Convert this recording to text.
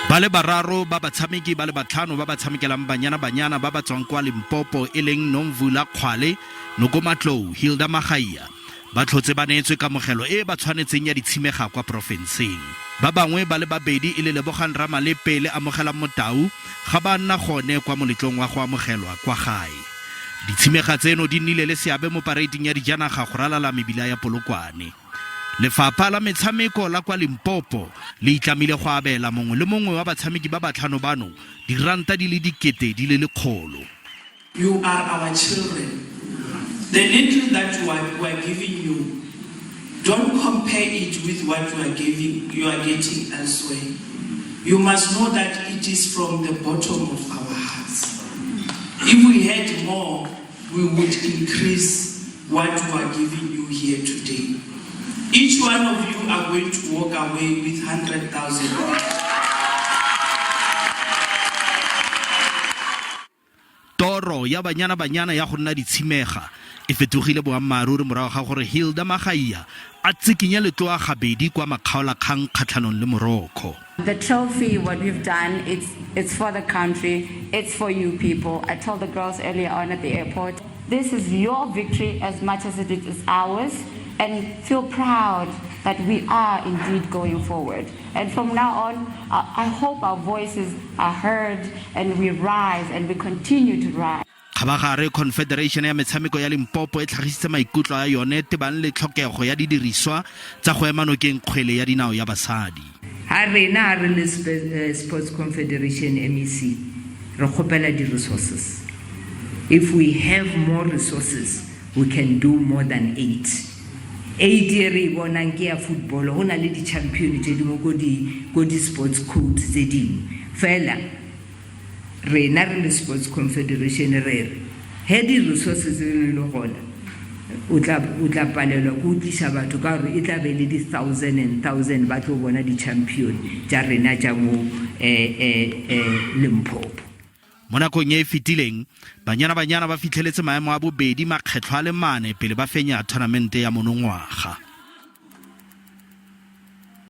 Ba le bararo ba batshameki ba le batlhano ba ba tshamekelang Banyana Banyana ba ba tswang kwa Limpopo e leng Nomvula Kgwale, Noko Matlou, Hilda Magaia ba tlhotse ba neetswe kamogelo e e ba tshwanetseng ya ditshimega kwa porofenseng. Ba bangwe ba le babedi e le Lebogang Ramalepe le Amogelang Motau ga ba nna gone kwa moletlong wa go amogelwa kwa gae. Ditshimega tseno di nnile le seabe mo pareiting ya dijanaga go ralala mebila ya Polokwane. Lefapha la metshameko la kwa Limpopo le itlamile go abela mongwe le mongwe wa batshameki ba batlhano bano diranta di le 100,000. You are our children. The little that we are, we are giving you, don't compare it with what you are giving, you are getting elsewhere. You must know that it is from the bottom of our hearts. If we had more, we would increase what we are giving you here today. Each one of you are going to walk away with 100,000. Toro ya Banyana Banyana ya go nna ditshimega e fetogile boammaaruri morago ga gore Hilda Magaia a tsikinye letloa gabedi kwa makgaolakgang kgatlhanong le Morocco. The trophy, what we've done, it's, it's for the country, it's for you people. I told the girls earlier on at the airport, this is your victory as much as it is ours, and feel proud that we are indeed going forward. And from now on, I hope our voices are heard and we rise and we continue to rise. Kgabagare, Confederation ya Metshameko ya Limpopo e tlhagisitse maikutlo a yone tebang le tlhokego ya didiriswa tsa go ema nokeng kgwele ya dinao ya basadi. Ha rena ha re le eh, Sports Confederation MEC re kgopela di-resources. If we have more resources, we can do more than eight. Eight e re e bonang ke ya football, go na le di-champion tše dingwe ko di ko di-sports codes tse dingwe. Fela rena re le Sports Confederation re re he di-resources di le gona o tla o tla palelwa ke go tliša batho ka gore e tla be le di-thousand and thousand ba tlo bona di-champion tša rena tša mo um um Limpopo. Mo nakong e e fetileng, Banyana Banyana ba fitlheletse maemo a bobedi makgetlho a le mane pele ba fenya thonamente ya monongwaga.